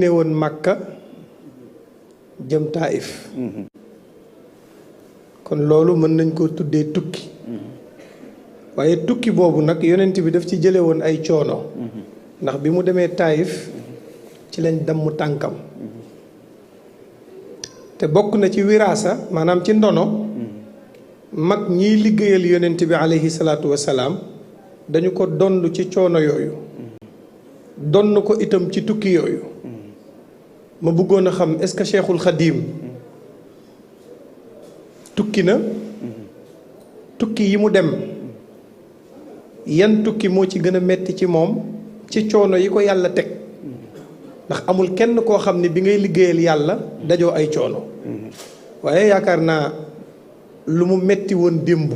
ne woon Makka jëm Taif kon loolu mën nañ koo tuddee tukki waaye tukki boobu nag yonent bi daf ci jële woon ay coono ndax bi mu demee Taif ci lañ damm tànkam te bokk na ci wiraasa maanaam ci ndono mag ñiy liggéeyal yonent bi alayhi salaatu wasalaam dañu ko donn ci coono yooyu donn ko itam ci tukki yooyu ma bëggoon a xam est-ce que Cheikhul Khadim tukki na tukki yi mu dem yan tukki moo ci gën a metti ci moom ci coono yi ko yàlla teg ndax amul kenn koo xam ne bi ngay liggéeyal yàlla dajoo ay coono waaye yaakaar naa lu mu metti woon démb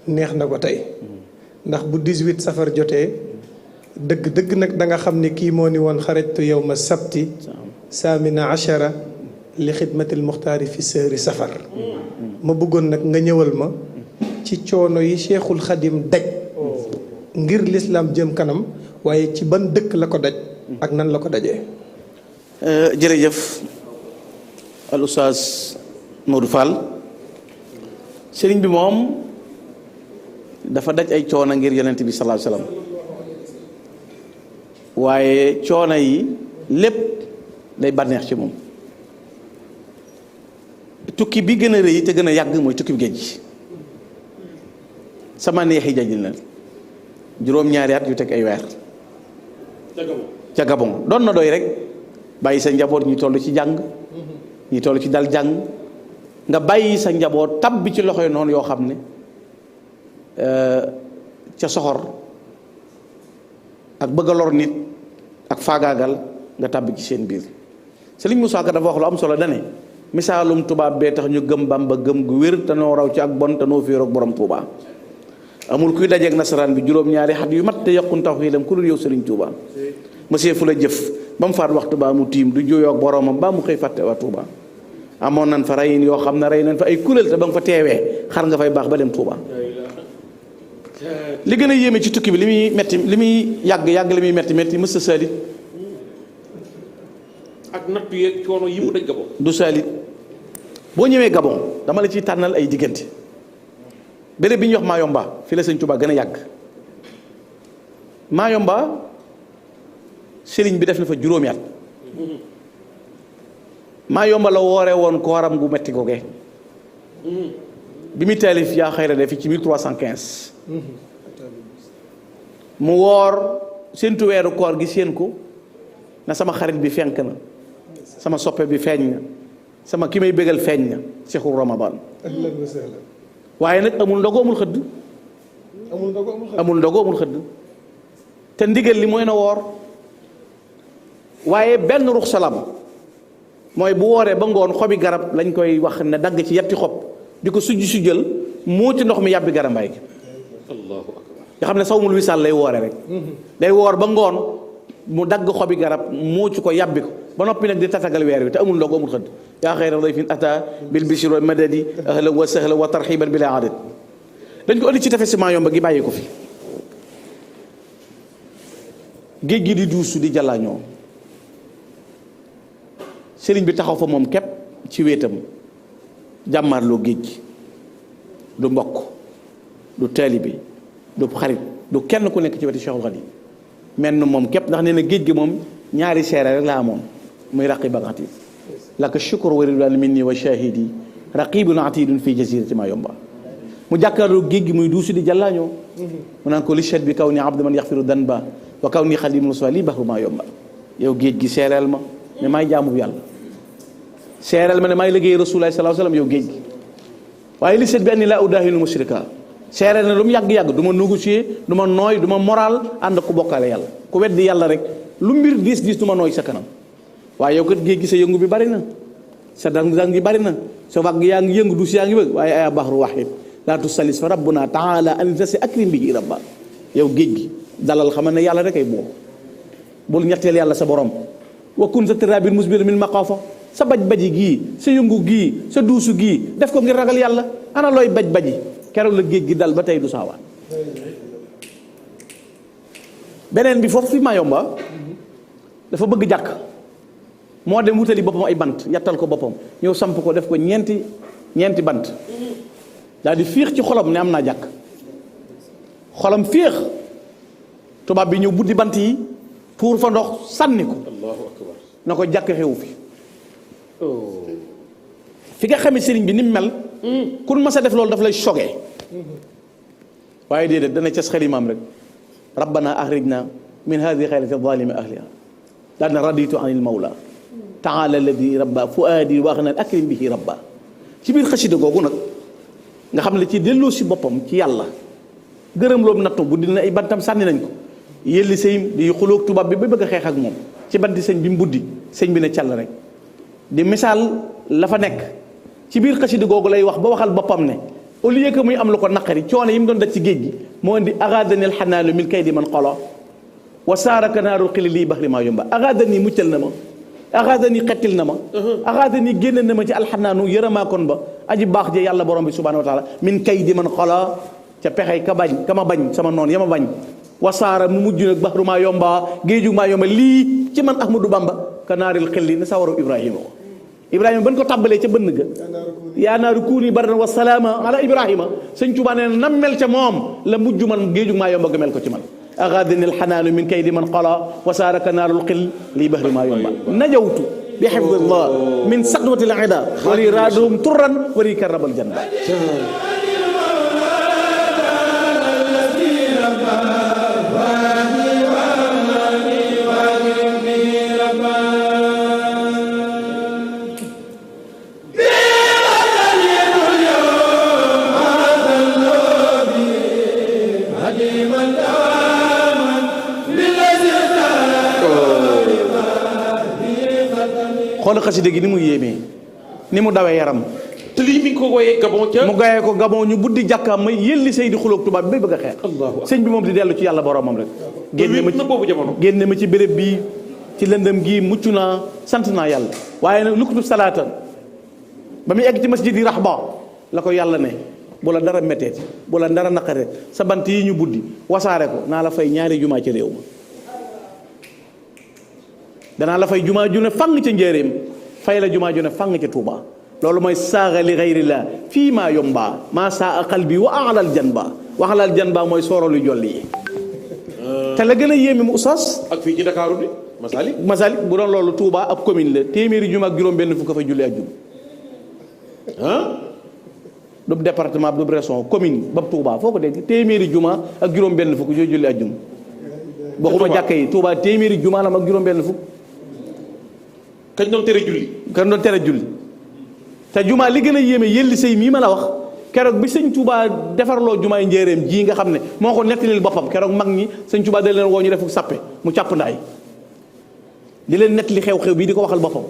neex na ko tey ndax bu 18 safar jotee dëgg nag da nga xam ne kii moo ni woon xarajtu yawma sabti saamina achara li xidmatil muxtaari fi sëri safar ma bëggoon nag nga ñëwal ma ci coono yi Cheikhul Khadim daj ngir lislaam jëm kanam waaye ci ban dëkk la ko daj ak nan la ko dajee. jërëjëf al oustaz Modou Fall sëriñ bi moom dafa daj ay coono ngir yonent bi sallallahu alayhi wasallam waaye coono yi lépp day bànneex ci moom tukki bi gën a rëy te gën a yàgg mooy tukki bi géej gi sama neexi jajil na juróom-ñaari at yu teg ay weer ca Gabon doon na doy rek bàyyi sa njaboot ñi toll ci jàng ñi toll ci dal jàng nga bàyyi sa njaboot tab bi ci loxoy noonu yoo xam ne ca soxor ak bëgg a lor nit ak faagaagal nga tàbbi ci seen biir Sëriñ Musaa Ka dafa wax lu am solo dane misaalum tubaab bee tax ñu gëm Bàmba gëm gu wér te noo raw ci ak bon te noo féeroog borom Tuubaa amul kuy dajeeg nasaraan bi juróom-ñaari xat yu mat te yokkun tawhiidam ku dul yow Sëriñ Tuubaa monsieur fu la jëf ba mu faat waxtu baa mu tiim du juyoo ak boromam baa mu xëy fàtte waa Tuubaa amoon nañ fa reyin yoo xam ne rey nañ fa ay kuréel te ba nga fa teewee xar nga fay baax ba dem Tuubaa li gën a yéeme ci tukki bi li muy metti li muy yàgg li muy metti mësta saalit ak nattu yeeg coono yi mu daj Gabon du saalit boo ñëwee Gabon dama la ciy tànnal ay diggante béréb bi ñuy wax Mayomba fi la Sëñ Tuubaa gën a yàgg Mayomba sëriñ bi def na fa juróomi at Mayomba la wooree woon kooram gu metti googee bi muy taalif yaa xayra de fi ci 1315 mu woor séentu weeru koor gi séen ko na sama xarit bi fenk na sama soppe bi feeñ na sama ki may bégal feeñ na Cheikhul Ramadan waaye nag amul ndogu amul xëdd te ndigal li mooy na woor waaye benn rux salam mooy bu wooree ba ngoon xobi garab lañ koy wax ne dagg ci yetti xob di ko sujjal moo ci ndox mi yàbbi garambaay gi allahu akbar nga xam ne sawmul wisaal lay woore rek day woor ba ngoon mu dagg xobi garab moo ci ko yàbbi ko ba noppi nag di tatagal weer wi te amul ndogu amul xëdd yaa xayra dayfin ata bil bishri wal madadi ahlan wa sahlan wa tarxiban bila adad dañ ko indi ci tefes Mayomba gi bàyyi ko fi géej gi di duusu di jàllaañoo sëriñ bi taxaw fa moom képp ci wéetam jàmmaarloo géej gi du mbokk du taalibe du xarit du kenn ku nekk ci wetu Cheikhul Khadim mel na moom képp ndax nee na géej gi moom ñaari seere rek laa amoon muy raqib ak atid laka shukru wa ridwan minni wa shahidi raqibun atidun fi jazirati Mayomba mu jàkkaarloo géej gi muy duusu di jàllaañoo mu naan ko li chet bi kaw ni abdu man yaxfiru danba wa kaw ni xadim musa li bahru Mayomba yow géej gi seereel ma ne maay jaamu yàlla seereel ma ne maay liggéey Rasulullah sallallahu alayhi wasallam yow géej gi waaye li set bi anni laa udaahinu mushrika seereel na lu mu yàgg-yàgg du ma négocier du ma nooy du ma moral ànd ku bokkaale yàlla ku weddi yàlla rek lu mbir diis du ma nooy sa kanam waaye yow kat géej gi sa yëngu bi bari na sa dang gi bari na sa wàgg yaa ngi yëngu du si yaa ngi bëgg waaye aya bahru wahid laa tusallis fa rabbuna taala anitasi akrim bi rabba yow géej gi dalal xamal ne yàlla rek ay boo bul ñetteel yàlla sa borom wa kun sa tirabil musbir min maqafa sa baj-baji gii sa yëngu gii sa duusu gii def ko ngir ragal yàlla ana looy baj-baji keroog la géej gi dal ba tey du saawaan beneen bi foofu fi Mayomba dafa bëgg jàkk moo dem wutali boppam ay bant yattal ko boppam ñëw samp ko def ko ñeenti bant daal di fiix ci xolam ne am naa jàkk xolam fiix tubaab bi ñëw buddi bant yi tuur fa ndox sànni ko allahu akbar. na ko jàkk xewu fi fi nga xamee sëriñ bi ni mu mel kun mas a def loolu daf lay choqué waaye déedéet dana cas xelimaam rek rabbana axrijna min hadihi xaylati zalimi ahliha daal na raditu anil mawla taala alladi rabba fuaadi wax na akrim bihi rabba ci biir xasida googu nag nga xam ne ci delloo si boppam ci yàlla gërëm loolu nattu bu dina ay bantam sànni nañ ko yelli sëyim di xuloog tubaab bi ba bëgg a xeex ak moom ci banti sëñ bi mu buddi sëñ bi ne càll rek di misaal la fa nekk ci biir xasida googu lay wax ba waxal boppam ne au lieu que muy am lu ko naqari coono yi mu doon daj ci géej gi moo indi agadani alxanaalu min kaydi man xolo wa saaraka naaru xili lii baxri maa yomba agadani muccal na ma agadani xettil na ma agadani génn na ma ci alxanaanu yërëmaa kon ba aji baax je yàlla borom bi subhanahu wa taala min kaydi man xolo ca pexey ka ma bañ sama noonu ya ma bañ wasaara mu mujj nag baxru maa yomba géeju maa yomba lii ci man ahmadou bamba ka naaril xilli na sawaru ibrahima ko ibrahima ban ko tàmbalee ca bënn ga yaa naaru kuuni bardan wa salaama ala ibrahima sëñ Tuubaa nee na nam mel ca moom la mujj man géeju maa yomba ga mel ko ci man agadani alxanaanu min kaydi man qala wasaara ka naarul xill lii baxri maa yomba najawtu bi xifdillah min sadwati al ida wali raadum turran wali karabal janna xoolal xasida gi ni mu yéemee ni mu dawee yaram te lii mi ngi ko woyee Gabon ca mu gayee ko Gabon ñu buddi jàkkaam may yëlli say di xuloog tubaab bi bay bëgg a xeex sëñ bi moom di dellu ci yàlla boromam rek génne ma ci béréb bi ci lëndëm gi mucc naa sant naa yàlla waaye nag lukkatu salaata ba muy egg ci masjid yi raxba la ko yàlla ne bu la dara metteeti bu la dara naqare sa bant yi ñu buddi wasaare ko naa la fay ñaari jumaa ci réew ma danaa la fay jumaa ju ne fang ca njéeréem fay la jumaa ju ne fang ca Tuuba loolu mooy saaga li xayrillah fii maa yombaa maa saa qalbi wa alal janba waxalal janba mooy soorolu jolli yi te la gën a yéeme mu oustaz ak fii ci Ndakaaru bi Masalik bu doon loolu Touba ab commune la téeméeri juma ak juróom-benn fukk fa julli ak jum du département du région commune ba Touba foo ko dégg téeméeri juma ak juróom-benn fukk yooyu julli ak jum waxuma jàkka yi Touba téeméeri juma la ak juróom-benn fukk kañ doon tere julli te juma li gën a yéeme yëlli sëy mii ma la wax keroog bi sëñ Touba defarloo jumaay njéeréem ji nga xam ne moo ko nettalil boppam keroog mag ñi sëñ Touba da leen woo ñu defu sappe mu càpp ndaay di leen nett li xew-xew bii di ko waxal boppam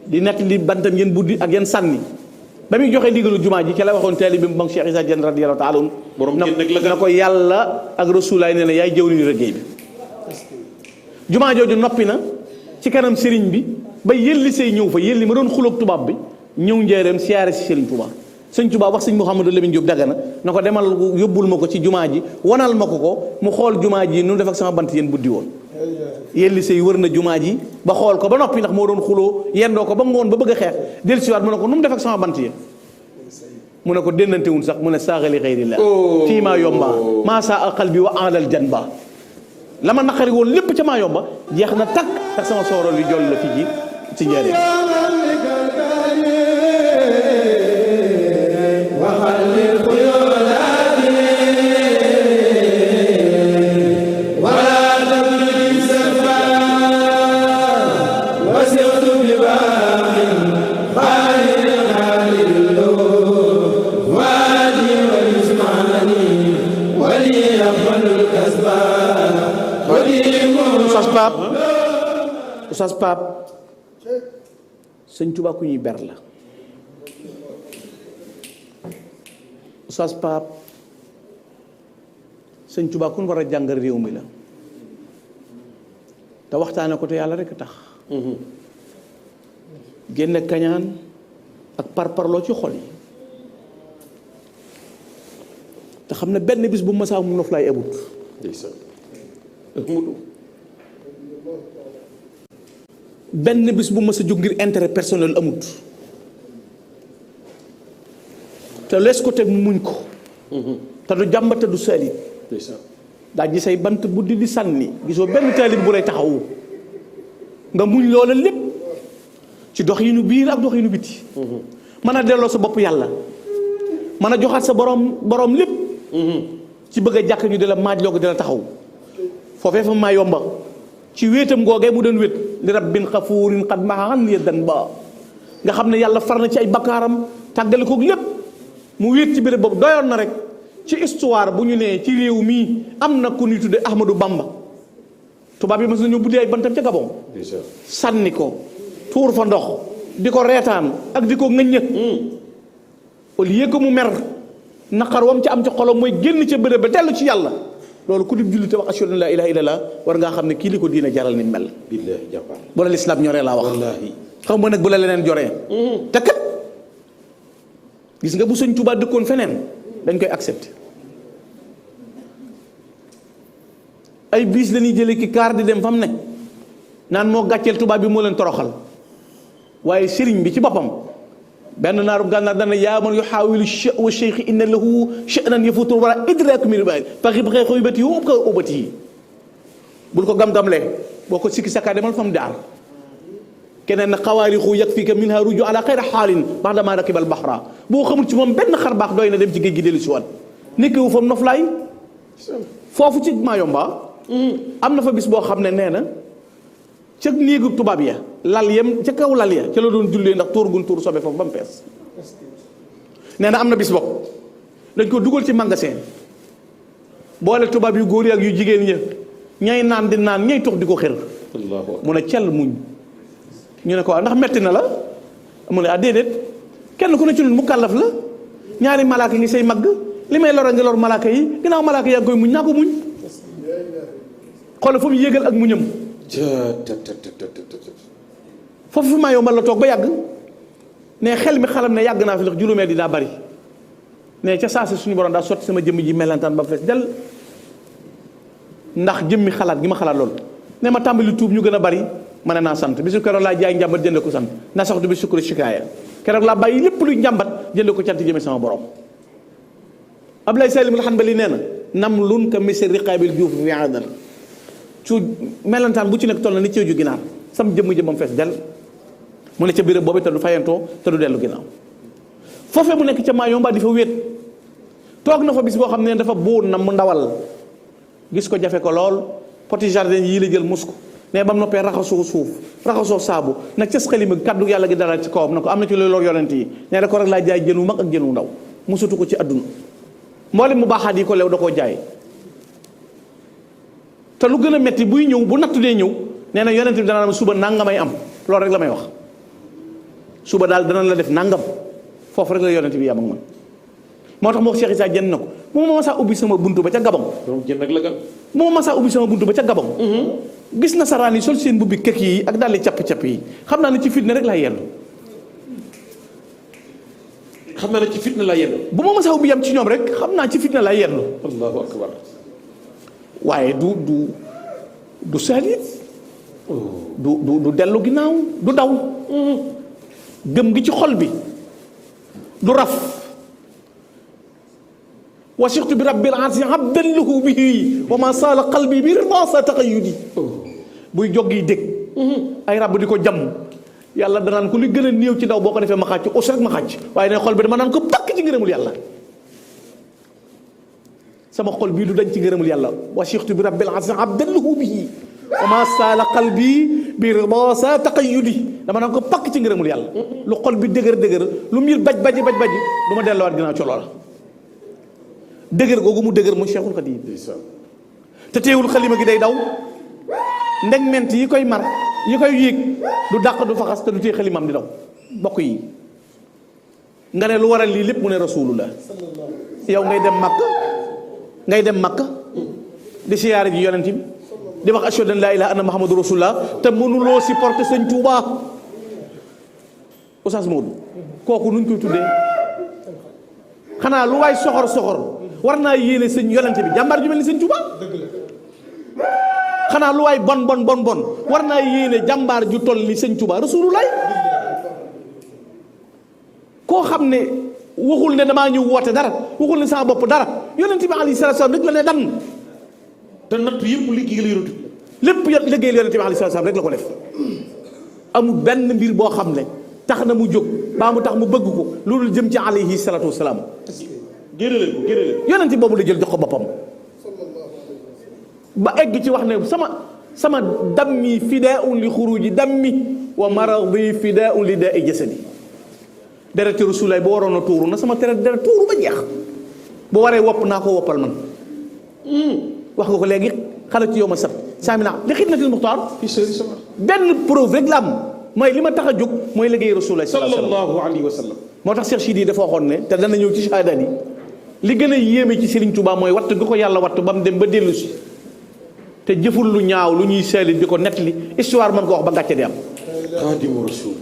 di nett li bantam ngeen buddi ak yeen sànni ba muy joxe ndigalu jumaa ji ci la waxoon taalibe bi mag Cheikh Issa Diène radiyallahu taala na ko yàlla ak rasulaay nee na yaay jëwriñu liggéey bi jumaa jooju noppi na ci kanam sëriñ bi ba yëlli say ñëw fa yëlli ma doon xuloog tubaab bi ñëw njéeréem siyaare si sëriñ Tuubaa sëñ Tuubaa wax sëñ Mouhamadou Lamine Diop Dagana na ko demal yóbbul ma ko ci jumaa ji wanal ma ko mu xool jumaa ji nu def ak sama bant yéen buddi woon yelli say wër na jumaa ji ba xool ko ba noppi ndax moo doon xuloo yendoo ko ba ngoon ba bëgg a xeex del siwaat mu ne ko nu mu def ak sama bant yéen mu ne ko dénnantewun sax mu ne saagali xayrillah fii maa yomba maa saa qalbi wa alal janba la ma naqari woon lépp ca maa yomba jeex na takk tax sama sooro li joll la fi ji ci njëriñ Oustaz Pape sëñ Tuubaa ku ñuy ber la Oustaz Pape sëñ Tuubaa ku ñu war a jàngal réew mi la te waxtaane ko te yàlla rekk tax génne kañaan ak parparloo ci xol yi te xam ne benn bis bu masaa mu nof laay ebut benn bis bu mës a jóg ngir intérêt personnel amut te lees ko teg mu muñ ko te du jàmbate du saalit daa ji say bant buddi di sànni gisoo benn taalib bu lay taxawu nga muñ loola lépp ci doxinu biir ak doxinu biti mën a delloo sa bopp yàlla mën a joxaat sa borom lépp ci bëgg a jàkk ñu di la maaj loo ko di la taxaw foofee fa maa yomba ci wéetam googee mu doon wét li rabbin xafuurin xad maxan yeddan ba nga xam ne yàlla far na ci ay bakkaaram tàggale koog lépp mu wéet ci béréb boobu doyoon na rek ci histoire bu ñu nee ci réew mii am na ku ñuy tudde Ahmadou Bamba tubaab yi mas nañoo buddi ay bantam ca Gabon sànni ko tuur fa ndox di ko reetaan ak di ko ŋëññë au lieu que mu mer naqar wam ca am ci xolam mooy génn ca béréb ba dellu ci yàlla loolu ku di jullite wax ashhadu an laa ilaaha illallah war ngaa xam ne kii li ko diina jaral ni mel bu la lislaam ñoree laa wax xam nga nag bu la leneen joree te kat gis nga bu Sëñ Tuubaa dëkkoon feneen dañ koy accepté ay biis la ñuy jëlee ki kaar di dem fa mu ne naan moo gàcceel tubaab bi moo leen toroxal waaye sëriñ bi ci boppam benn naaru gànnaar dana yaa man yuxaawilu wa cheikh inna lahu sha'nan yafutur wala idraak min baay paxi baxee xoy bati yu ko ubati yi bul ko gam-gamlee boo ko sikki sakkaa demal fa mu daar keneen na xawaarixu yag fii ka min ha ruju ala xayra xaalin bax dama rakibal baxra boo xamul ci moom benn xar baax doy na dem ci géej gi dellu si waat nekkewu fa noflaay foofu ci Mayomba am na fa bis boo xam ne nee na ca néegu tubaab ya lal yem ca kaw lal ya ca la doon jullee ndax tuur gun tuur sobe foofu ba mu fees nee na am na bis bopp dañ ko dugal ci magasin boole tubaab yu góor yi ak yu jigéen ña ñay naan di naan ñay tox di ko xër mu ne cell muñ ñu ne ko ndax metti na la mu ne ah déedéet kenn ku ne ci ñun mu kàllaf la ñaari malaaka ngi say magg li may lor a ngi lor malaaka yi ginnaaw malaaka yaa ngi koy muñ naa ko muñ xoolal fa mu yéegal ak muñam foofu fi maa yombal la toog ba yàgg ne xel mi xalam ne yàgg naa fi ndax juróomeel di daa bari ne ca saa si suñu borom daa sotti sama jëmm ji melantaan ba fees del ndax jëmmi xalaat gi ma xalaat loolu ne ma tàmbali tuub ñu gën a bari ma ne naa sant bisu keroog laa jaay njàmbat jënde ko sant na saxtu bi sukkur shikaaya keroog laa bàyyi lépp luy njàmbat jënde ko cant jëme sama borom Ablaye Salim al-Hanbali nee na nam lun ka misir riqaabil juuf fi adal cu melantaan bu ci nekk toll na ni ceeju ginaar sam jëmm-jëmmam fees del mu ne ca béréb boobu te du fayantoo te du dellu ginnaaw foofee mu nekk ca Mayomba di fa wéet toog na fa bis boo xam ne dafa buur na mu ndawal gis ko jafe ko lool poti jardin yii la jël mus ko mais ba mu noppee raxasoo suuf raxasoo saabu nag cës xalima kaddu yàlla gi dara ci kawam na ko am na ci loolu lor yonent yi nee da ko rek laa jaay jën wu mag ak jën wu ndaw musatu ko ci àdduna mboolem mu baaxaat yi ko leew da koo jaay te lu gën a metti buy ñëw bu nattu dee ñëw nee na yonent bi dana la suba nangamay am loolu rek la may wax suba daal dana la def nangam foofu rek la yonent bi yam ak man moo tax moo Cheikh Issa jënd na ko bu ma masaa ubbi sama buntu ba ca Gabon bu ma masaa ubbi sama buntu ba ca Gabon gis nasaraan yi sol seen bubbi këkk yi ak daal di capp-capp yi xam naa ne ci fitna rek laa yendu bu ma masaa ubbi yam ci ñoom rek xam naa ci fitna laa yendu allahu akbar waaye du saalit du dellu ginnaaw du daw gëm gi ci xol bi du raf wasiqtu bi rabbil arsi abdan lahu bihi wa ma saala qalbi bi ridasa taqayyudi buy joggi dégg ay rab di ko jam yàlla danaan ko li gën a néew ci daw boo ko defee ma xàcc us rek ma xàcc waaye ne xol bi dama naan ko pakk ci ngërëmul yàlla sama xol bii du dañ ci ngërëmul yàlla wasiqtu bi rabbil arsi abdan lahu bihi wa ma saala qalbi bi ridasa taqayyudi dama naan ko pakk ci ngërëmul yàlla lu xol bi dëgër lu mbir baj baji du ma delluwaat ginnaaw ci loola dëgër googu mu dëgër mu Cheikhul Khadim te teewul xalima gi day daw ndeg ment yi koy mar yi koy yéeg du dàq du faxas te du tee xalimam di daw bokk yi nga ne lu waral lii lépp mu ne rasulullah yow ngay dem makka di siyaare ji yonent bi di wax ashhadu an laa ilaaha anna muhammadu rasulullah te mënuloo supporter sëñ Tuubaa Oustaz Modou kooku nuñ koy tuddee xanaa lu waay soxor war naa yéene sëñ yonent bi jàmbaar ju mel ni sëñ Tuubaa xanaa lu waay bon war naa yéene jàmbaar ju toll ni sëñ Tuubaa Rasulullah koo xam ne waxul ne damaa ñëw woote dara waxul ne sama bopp dara yonent bi alayhi salaatu salaam rek la ne dan te natt yëpp liggéey la yonent lépp liggéey yonent bi alayhi salaatu salaam rek la ko def amul benn mbir boo xam ne tax na mu jóg baa mu tax mu bëgg ko loolu jëm ci alayhi salaatu wasalaam génne leen yonent boobu la jël jox ko boppam ba egg ci wax ne sama dammi fidaa'un li xuruji dammi wa maradi fidaa'un li daa'i jasadi dereti Rasulaay bu waroon a tuuru na sama deret tuuru ba jeex bu waree wopp naa ko woppal man wax nga ko léegi xale ci yow ma sat saamina li xidmatil muxtaar benn preuve rek la am mooy li ma tax a jóg mooy liggéey Rasulaay sallallahu alayhi wa sallam moo tax Cheikh Sidi dafa waxoon ne te dana ñëw ci shahadaat yi li gën a yéeme ci Serigne Touba mooy wattu nga ko yàlla wattu ba mu dem ba dellu si te jëful lu ñaaw lu ñuy seeli di ko nettali histoire mën ko wax ba gàcce di am Xaadimu Rasuul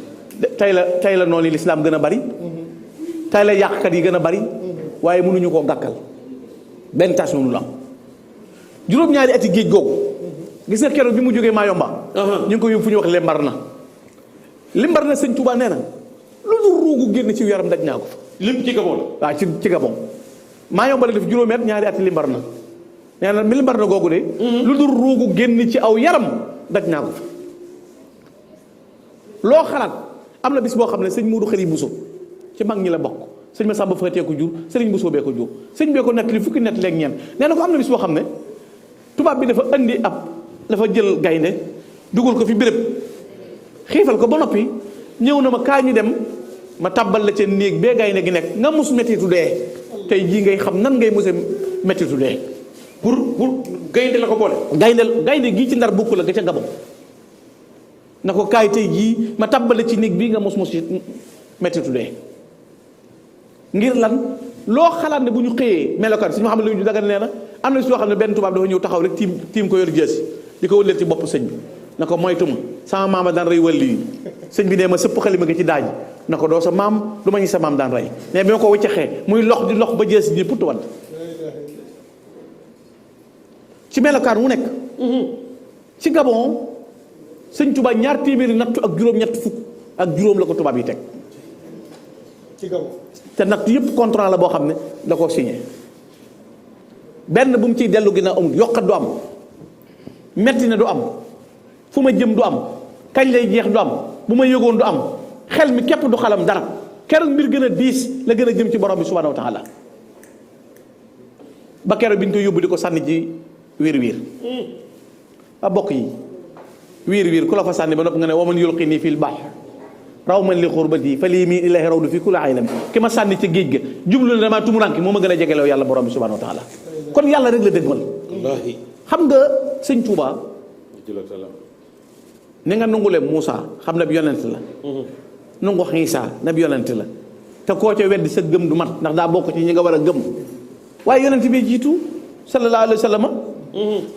tey la noonu lislaam gën a bari tey la yàqkat yi gën a bari waaye mënuñu koo gàkkal benn tas mënu la am juróom-ñaari ati géej googu gis nga keroog bi mu jógee Mayomba ñu ngi ko yóbbu fu ñu wax limbar na sëñ Touba nee na lu dul ruugu génn ci yaram daj naa ko fa lépp ci Gabon waaw ci Gabon Mayomba la def juróomi at ñaari ati limbar na nee na mi limbar na googu de lu dul ruugu génn ci aw yaram daj naa ko fa loo xalaat am na bis boo xam ne sëñ Muudu Xari Buso ci mag ñi la bokk sëñ Masamba Faatee ko jur sëriñ Buso bee ko jur sëñ bee ko nettali fukki nett leeg ñeent nee na ko am na bis boo xam ne tubaab bi dafa jël gaynde dugal ko fi béréb xiifal ko ba noppi ñëw na ma kaa ñu dem ma tàbbal la ca néeg bee gaynde gi nekk nga mus mettitu dee tey jii ngay xam nan ngay muse mettitu dee pour gaynde la ko boole gaynde gii ci Ndar bukk la ga ca Gabon na ko kaay tey jii ma tàbbale ci néeg bii nga mos mettitu dee ngir lan loo xalaat ne bu ñu xëyee melokaan si ñu xam ne lu ñu daga nee na am na si yoo xam ne benn tubaab dafa ñëw taxaw rek tiim ko yor jeesi di ko wëleel ci bopp sëñ bi na ko moytuma sama maama daan rey wàlli yi sëñ bi nee ma sëpp xalima gi ci daaj na ko doo sa maam lu ma ñu sa maam daan rey mais bi ma ko wëccaxee muy lox di lox ba jeesi ji putt wadd ci melokaan mu nekk ci Gabon sëñ Tuubaa 2 téeméeri nattu ak juróom-ñett fukk ak juróom la ko tubaab yi teg ci Gabon te nattu yëpp contrat la boo xam ne da ko signé benn bu mu ciy dellu ginnaaw amul yokkat du am metti na du am fu ma jëm du am kañ lay jeex du am bu ma yëgoon du am xel mi képp du xalam dara keroog mbir gën a diis la gën a jëm ci borom bi subhanahu wa taala ba keroog bi ñu koy yóbbu di ko sànni ci wiir a bokk yi wiir ku la fa sànni ba nopp nga ne waman yulqini fil bahr raw man li xurbati fa lii mii ilahi raw du fi kulli aylam ki ma sànni ca géej ga jublu ne damaa tumuranki moo ma gën a jegelew yàlla borom bi subhanahu wa taala kon yàlla rek la dëgmal xam nga sëñ Touba ni nga nungule Moussa xam ne bi yonent la nungu Xiisa ne bi yonent la te koo ca weddi sa gëm du mat ndax daa bokk ci ñi nga war a gëm waaye yonent bi jiitu sallallahu alayhi wa sallam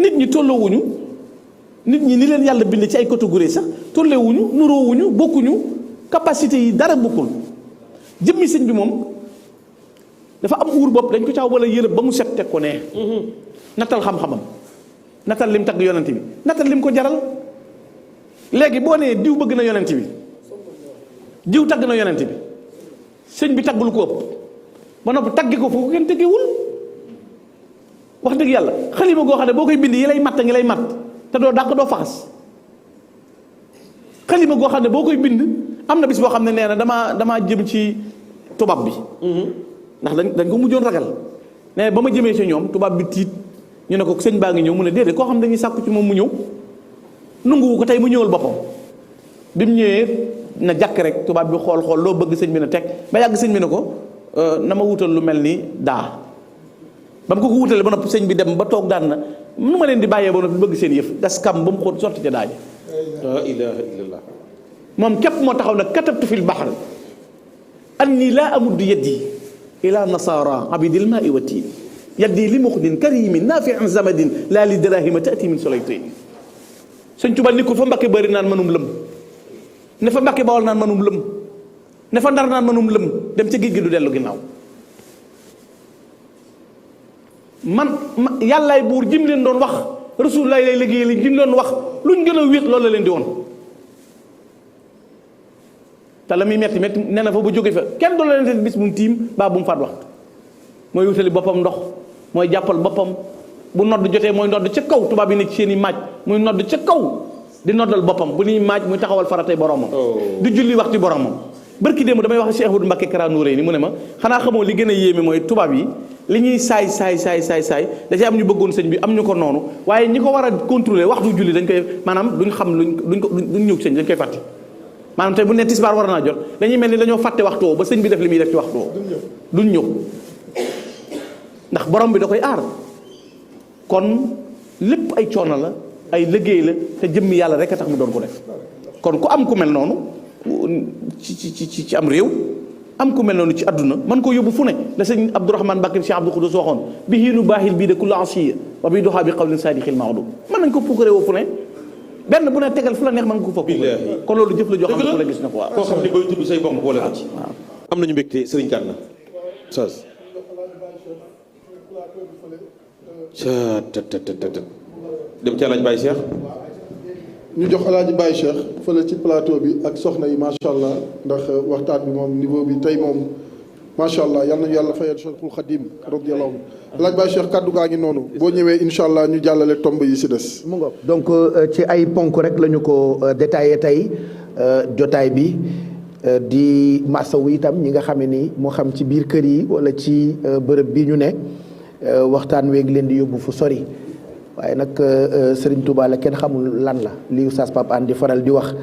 nit ñi tolloowuñu nit ñi ni leen yàlla bind ci ay catégorie sax tolloowuñu nuroowuñu bokkuñu capacité yi dara bokkul jëmmi sëñ bi moom dafa am uur bopp dañ ko caaw wala yërëb ba mu set teg ko nee nattal xam-xamam nattal lim tagg yonent bi nattal lim ko jaral léegi boo nee diw bëgg na yonent bi diw tagg na yonent bi sëñ bi taggul ko ëpp ba noppi taggi ko foofu kenn tëggewul wax dëgg yàlla xalima goo xam ne boo koy bind yi lay matt ngi lay matt te doo dàq doo faxas xalima goo xam ne boo koy bind am na bis boo xam ne nee na damaa jëm ci tubaab bi ndax dañ ko mujjoon ragal ne ba ma jëmee ci ñoom tubaab bi tiit ñu ne ko sëñ baa ngi ñëw mu ne déedéet koo xam ne dañuy sàkku ci moom mu ñëw nunguwu ko tey mu ñëwal boppam bi mu ñëwee na jàkk rek tubaab bi xool loo bëgg sëñ bi na teg ba yàgg sëñ bi ne ko na ma wutal lu mel ni daa ba mu ko wutalee ba noppi sëñ bi dem ba toog daan na nu ma leen di bàyyee ba noppi bëgg seen yëf gas kam ba mu xóot sotti ca daaja la ilaha illallah moom képp moo taxaw nag katabtu fil bahr anni laa amuddu yaddi ila nasara abidil maai wa tiin yaddi li muxdin karimin nafiin zamadin laa li dirahima taati min solaytin sëñ Tuubaa ni ko fa Mbakke bëri naan manum lëm ne fa Mbakke Bawol naan manum lëm ne fa Ndar naan manum lëm dem ca géej gi du dellu ginnaaw man yàllaay buur jim leen doon wax rasulullah lay liggéey li ñu doon wax luñ gën a wéet loolu la leen di woon te la muy metti nee na fa bu jóge fa kenn du la leen bis bu mu tiim baa bu mu faat waxtu mooy wutali boppam ndox mooy jàppal boppam bu nodd jotee mooy nodd ca kaw tubaab yi nekk seen i maaj muy nodd ca kaw di noddal boppam bu ñuy maaj muy taxawal faratay boromam di julli waxti boromam barki démb damay wax Cheikh Ahmadou Mbacké Kara Nouréyni mu ne ma xanaa xamoo li gën a yéeme mooy tubaab yi li ñuy saay da ci am ñu bëggoon sëñ bi am ñu ko noonu waaye ñi ko war a contrôler waxtu julli dañ koy maanaam duñ xam duñ ñëw sëñ dañ koy fàtte maanaam tey bu ne tisbaar war naa jot dañuy mel ni dañoo fàtte waxtu woo ba sëñ bi def li muy def ci waxtu woo duñ ñëw ndax borom bi da koy aar kon lépp ay coono la ay liggéey la te jëmmi yàlla rek a tax mu doon ko def kon ku am ku mel noonu ci am réew am ku mel noonu ci àdduna man koo yóbbu fu ne la sëñ Abdourahmane Mbacké Cheikh Abdou Khoudous waxoon bi hiinu baaxil bii de kulli asiya wa bi doxaa bi qawlin saadiqil ma'dum mën nañ ko puukaree woo fu ne benn bu ne tegal fu la neex mën nga ko fa puukaree kon loolu jëf la joo xam ne ku la gis na ko waaw koo xam ne bay tudd say bokk boole ko ci am nañu mbégte sëriñ Gana sas dem ci Alaaji Baye Cheikh ñu jox Alaaji Baye Cheikh fële ci plateau bi ak soxna yi macha allah ndax waxtaan bi moom niveau bi tey moom macha allah yal nañu yàlla fayal Cheikhul Khadim radiyallahu anhu Alaaji Baye Cheikh kaddu gaa ngi noonu boo ñëwee incha allah ñu jàllale tomb yi si des. mu ngoog donc ci ay ponk rek la ñu ko détaillé tey jotaay bi di masawu itam ñi nga xam ne ni moo xam ci biir kër yi wala ci bërëb bi ñu ne waxtaan weeg leen di yóbbu fu sori. waaye nag Serigne Touba la kenn xamul lan la li Oustaz Pape Hann di faral di wax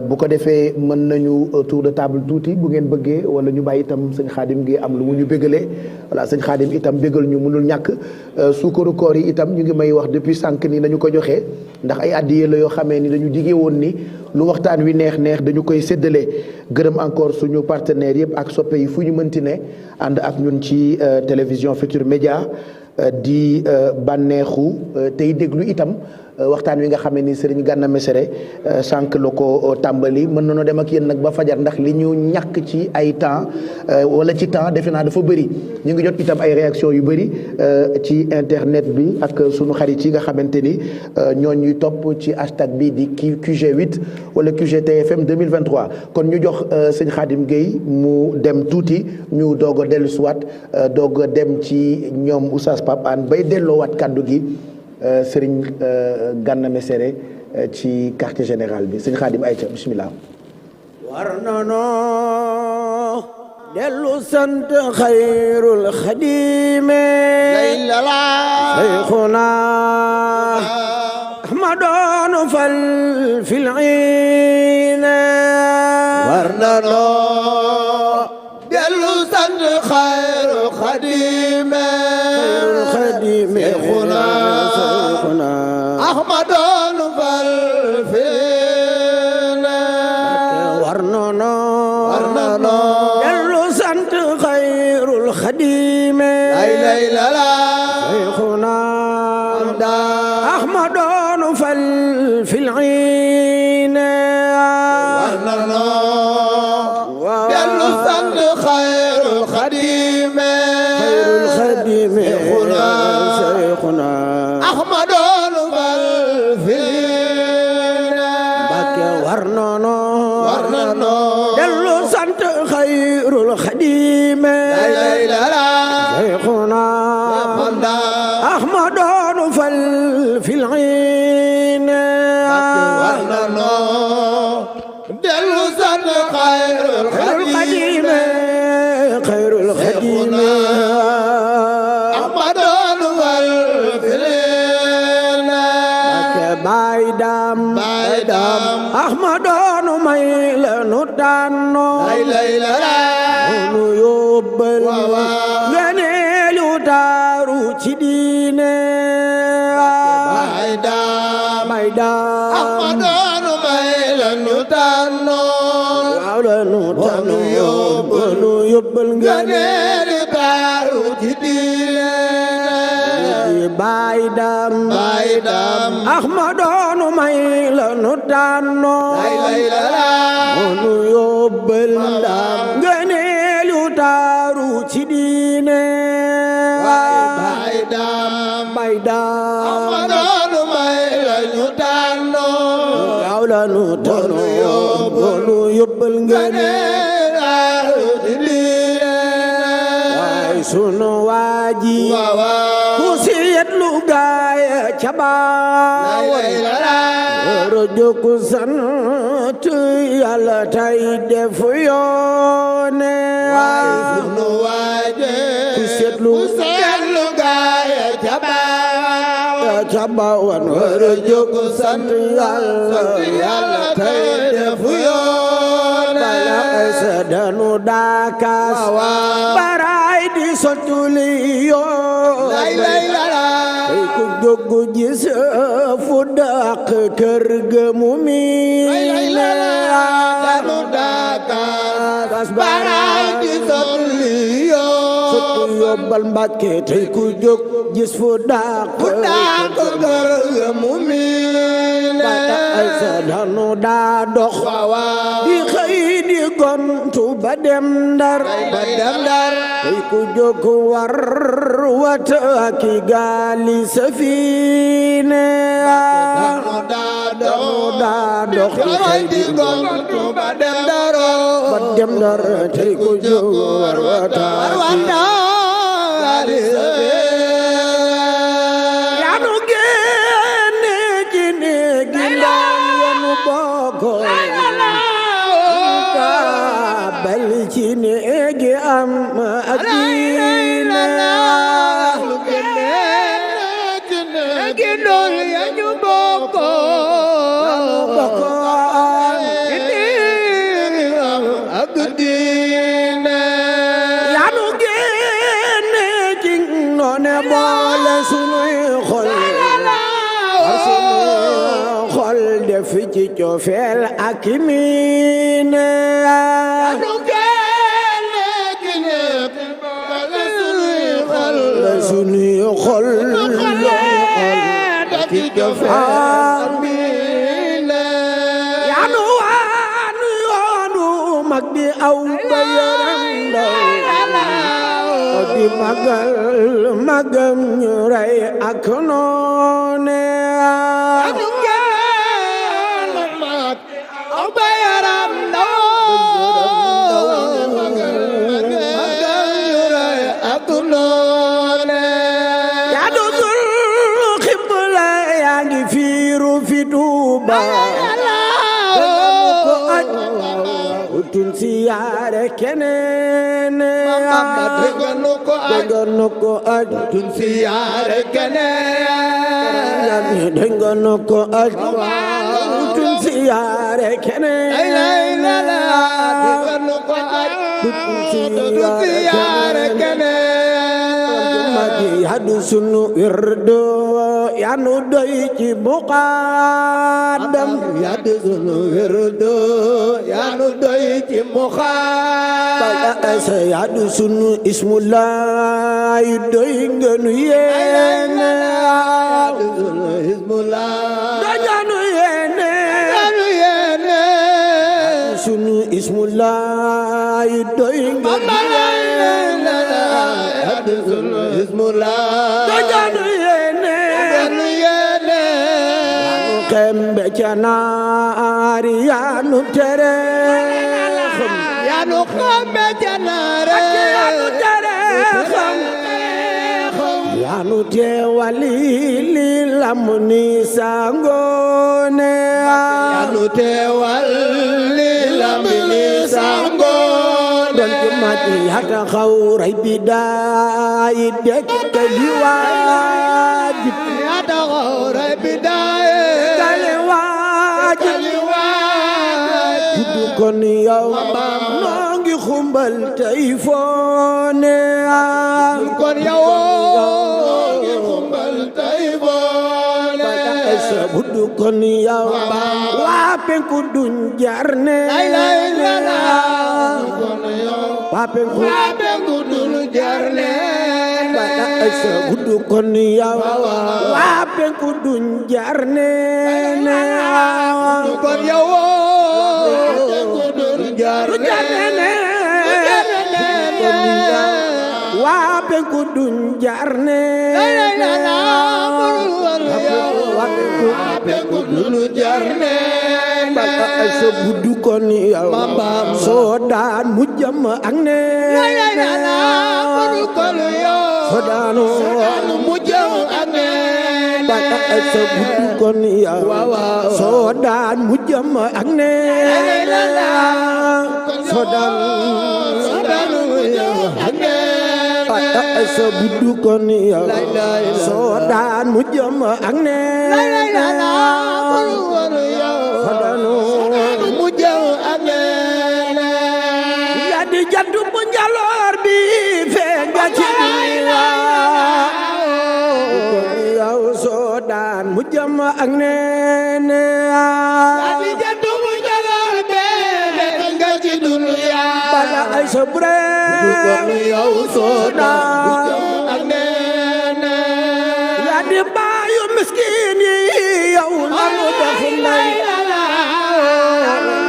bu ko defee mën nañu tour de table tuuti bu ngeen bëggee wala ñu bàyyi itam sëñ Xaadim gi am lu mu ñu bégalee voilà sëñ Xaadim itam bégal ñu mënul ñàkk suukaru koor yi itam ñu ngi may wax depuis sànq ni nañu ko joxee ndax ay addiye la yoo xamee ni dañu digee woon ni lu waxtaan wi neex dañu koy séddale gërëm encore suñu partenaires yëpp ak soppe yi fu ñu mënti ne ànd ak ñun ci télévision Futurs Médias di bànneexu tey déglu itam waxtaan wi nga xam ne ni Serigne Gana Messere sànq la ko tàmbali mën nañoo dem ak yéen nag ba fajar ndax li ñu ñàkk ci ay temps wala ci temps defe naa dafa bëri ñu ngi jot itam ay réaction yu bëri ci internet bi ak sunu xarit yi nga xamante ni ñoo ñuy topp ci hashtag bi di QG8 wala QGTFM 2023 kon ñu jox sëñ Khadim Gueye mu dem tuuti ñu doog a dellu siwaat doog a dem ci ñoom Oustaz Pape Hann bay delloowaat kàddu gi Serigne Gana Messere ci quartier général bi sëñ Khadim ayca bismillah war na noo dellu sant xayrul xadime sayxuna ahmadoonu fal fil iine war na noo dellu sant xayrul xadime sayxuna ahmadoonu fal fil iine war na noo dellu sant xayrul xadime sayxuna ahmadoonu fal fil iine war na noo dellu sant xayrul xadime sayxuna ahmadoonu fal fil iine Mbàkke war na noo dellu sant xayrul xadime sayxuna ahmadoonu fal fil iine war na noo dellu sant xayrul xadime ahmadoonu fal fil iine Baay Daam ahmadoonu may la nu tànnoo nu yóbbal ngeneelu taaru ci diine Baay Daam ahmadoonu may la nu tànnoo nu yóbbal ngeneelu taaru ci diine Baay Daam ahmadoonu may la nu tànnoo nu yóbbal ngeneelu taaru ci diine Baay Daam ahmadoonu lanu tanu bonu yóbbal ngene waay sunu waaji ku siyet lu gaay ca baawal rojo ku sant Yàlla tay def yoone waay sunu waaji ku siyet lu gaay ca baawal cabawan wara jóg sant Yàlla tey def yoon bala asa danu daakaas baraay di sottuli yoon tey ku jóg gis fu dàq kër ga mu miine danu daakaas baraay di sottuli yoon sottu yóbbal Mbàkke tey ku jóg gis fu dàq kër ga mu miine bata ay sa danu daa dox di xëy di gontu ba dem Ndar tey ku jóg war wata ki gaali safiine danu daa dox di xëy di gontu ba dem Ndar tey ku jóg war wata ki gaali safiine ci néegi am ak diine lu génne ci néegi dool ya ñu bokkoon ci néegi am ak diine yaa nu génne ci noone boole sunuy xol def ci cofeel ak miine sunuy xol ci cofeel miine yaanu waanu yoonu mag di aw ba yaram ndaw di magal magam ñu rey ak noone tun siyaare keneen dëgganu ko aj tun siyaare keneen dëgganu ko aj tun siyaare keneen dëgganu ko aj tun siyaare keneen magi hadu sunu wirdo yanu doy ci muqaddam yadu sunu wirdo yanu doy ci muqaddam asa yadu sunu ismullah doy ngenu yene yadu sunu ismullah dajanu yene sunu ismullah doy ngenu yene yadu sunu ismullah dajanu kembe canaari yaanu tere xam yaanu kembe canaari yaanu tere xam yaanu teewali li lamni sangone yaanu teewali lamni sangone don ci mati hata xawray bidaay dekk li waajib hata xawray bidaay kon yow noo ngi xumbal tey foone kon yow ngi xumbal tey foone sa buddu kon yow waa penku duñ jarne waa penku duñ jarne sa buddu kon yow waa penku duñ jarne kon yow waa penku duñ jarne ku dulu jar neen bala ay sa buddu kon yow soo daan mu jëm ak neen soo daanu mu jëm ak neen bala ay sa buddu kon yow soo daan mu jëm ak neen soo daanu mu jëm ak neen bala ay sa buddu kon yow soo daan mu jëm ak neen yaa di jaddu bu njaloor bi feeñ nga ci dunya yow soo daan mu jëm ak neen yaa di jaddu bu njaloor bi feeñ nga ci dunya bala ay sa bre yow soo daan mu jëm ak neen yaa di baayu miskin yi yow lamu def nay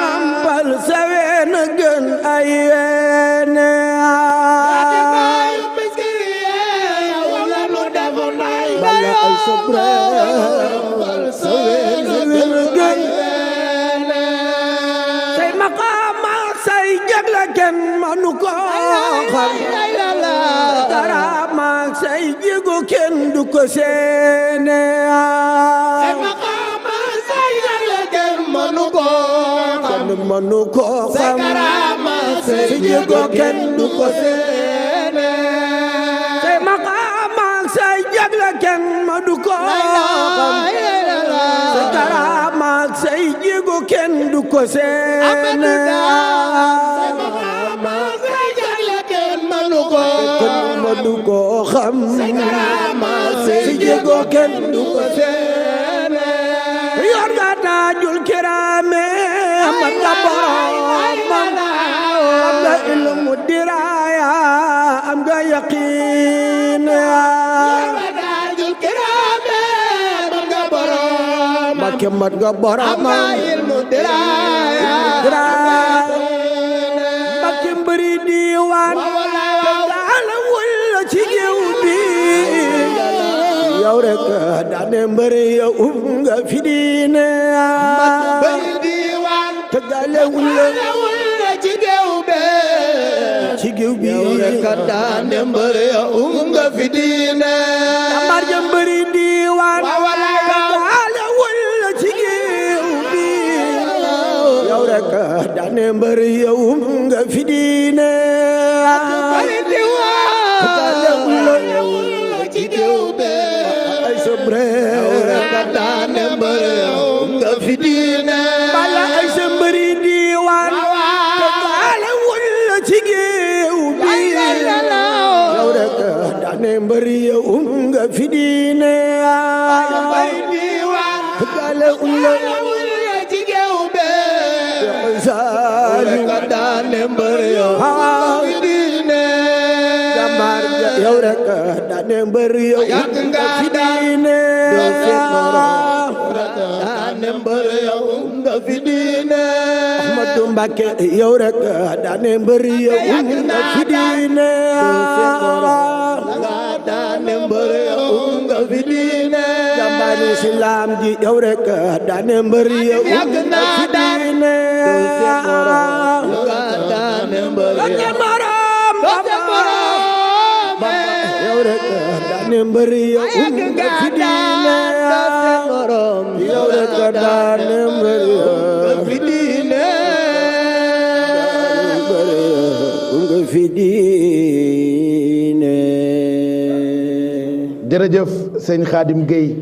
nampal saween gën ay weene bala ay sobre saween gën say maqaam ak say jagle kenn manu ko xam daraam ak say jigo kenn du ko seene manu ko xam si jéego kenn du ko seene say maqaam ak say jagle kenn manu ko xam say karaam ak say jéego kenn du ko seene say maqaam ak say jagle kenn manu ko xam say karaam ak say jéego kenn du ko seene yor nga taajul kiraame am nga boromam am nga ilmu diraaya am nga yaqiin taajul kiraame am nga boromam Mbakke mat nga boromam am nga ilmu diraaya Mbakke mbëri diiwaan daala wul ci géew bi yow rek daane mbëri yow nga fi diine te gaale wul ci géew bi yow rek daane mbëri yow nga fi diine amar ja mbëri diiwaan te gaale wul ci géew bi yow rek daane mbëri yow nga fi diine te gaale wul ci géew bi sobre ka daane mbëri yow nga fi diine bala ay sa mbëri diiwaan te gaale wul ci géew bi yow rek daane mbëri yow nga fi diine te gaale wul ci géew bi ka daane mbëri yow nga fi diine jàmbaar yow rek daane mbëri yow nga fi diine daane mbëri yow nga fi diine Ahmadu Mbàkke yow rek daane mbëri yow nga fi diine daane mbëri yow nga fi diine jàmbaari Islam ji yow rek daane mbëri yow nga fi diine daane mbëri yow rek daane mbëri yow nga fi diine yow rek daane mbëri yow nga fi diine nga fi diine jërëjëf sëñ Khadim Gueye